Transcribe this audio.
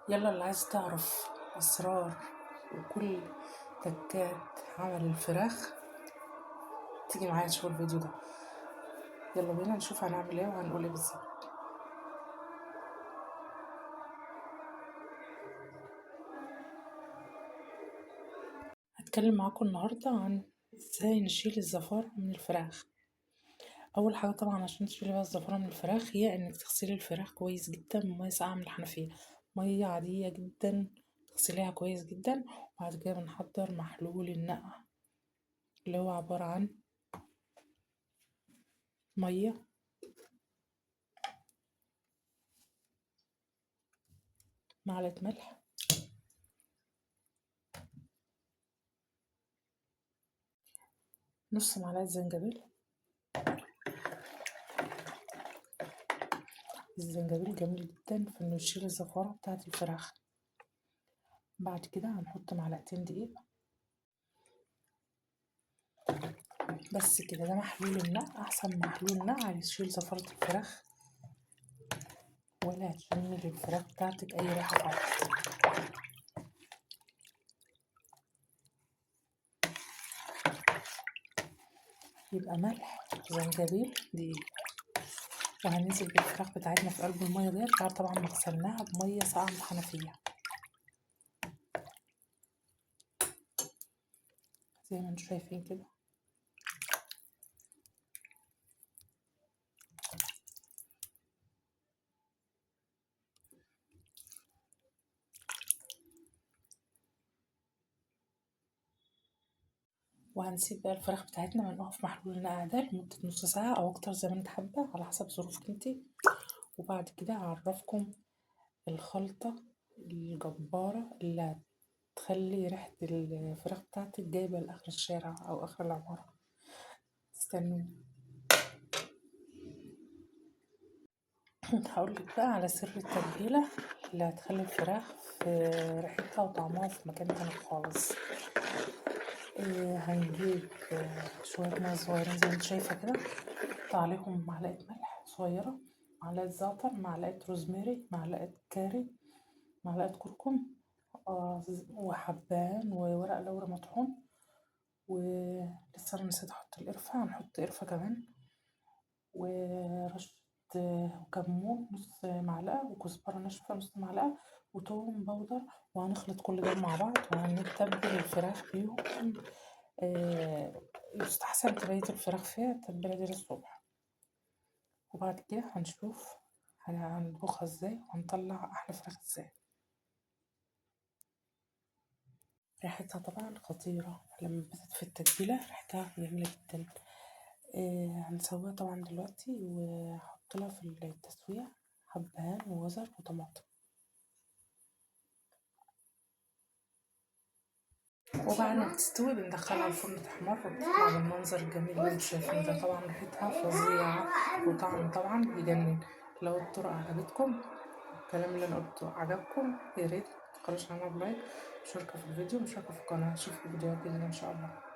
يلا اللي عايز تعرف أسرار وكل تكات عمل الفراخ تيجي معايا تشوف الفيديو ده. يلا بينا نشوف هنعمل ايه وهنقول ايه بالظبط. هتكلم معاكم النهارده عن ازاي نشيل الزفارة من الفراخ. اول حاجة طبعا عشان تشيلي بقى الزفاره من الفراخ هي انك تغسلي الفراخ كويس جدا بميه ساقعه من الحنفية، مية عادية جدا تغسليها كويس جدا. وبعد كده بنحضر محلول النقع اللي هو عبارة عن مية، معلقه ملح، نص معلقه زنجبيل. الزنجبيل جميل جدا في انه يشيل الزفاره بتاعه الفراخ. بعد كده هنحط معلقتين دقيق بس كده. ده محلول النقع، احسن محلول نقع يشيل زفاره الفراخ ولا هتشمي للفراخ بتاعتك اي ريحه خالص. يبقى ملح، زنجبيل، دقيق. وهننزل بالفراخ بتاعتنا في قلب المية ديت بعد طبعا ما غسلناها بميه ساقعه من الحنفية زي ما انتم شايفين كده. وهنسيب بقى الفراخ بتاعتنا منقوعة في محلول النقع ده لمدة نص ساعة أو أكتر زي ما انت حابة على حسب ظروفك انتي. وبعد كده هعرفكم الخلطة الجبارة اللي هتخلي ريحة الفراخ بتاعتك جايبة لآخر الشارع أو آخر العمارة. استنوني. هقولك بقى على سر التتبيلة اللي هتخلي الفراخ في ريحتها وطعمها في مكان تاني خالص. هنجيب شوية مية صغيرين زي ما انت شايفة كده، نحط عليهم معلقة ملح صغيرة، معلقة زعتر، معلقة روزماري، معلقة كاري، معلقة كركم، وحبان وورق لورا مطحون. ولسه انا نسيت احط القرفة، هنحط قرفة كمان، ورشة وكمون نص معلقة، وكزبرة ناشفة نص معلقة، وتوم بودر. وهنخلط كل ده مع بعض وهنتبل الفراخ بيهم. يستحسن تبيت الفراخ فيها التتبيلة دي للصبح. وبعد كده هنشوف هنطبخها ازاي وهنطلع احلى فراخ ازاي. ريحتها طبعا خطيرة لما بتت في التتبيلة، ريحتها جميلة جدا. هنسويها طبعا دلوقتي، وهحط لها في التسوية حبهان وجزر وطماطم. وبعد ما بتستوي بندخلها الفرن تحمر وبتطلع بالمنظر الجميل اللي انتوا شايفينه ده. طبعا ريحتها فظيعة وطعم طبعا بيجنن. لو الطرق عجبتكم، الكلام اللي انا قلته عجبكم، يا ريت متبخلوش علينا ب like، مشاركة في الفيديو، مشاركة في القناة. اشوفكم فيديوهات جديدة ان شاء الله.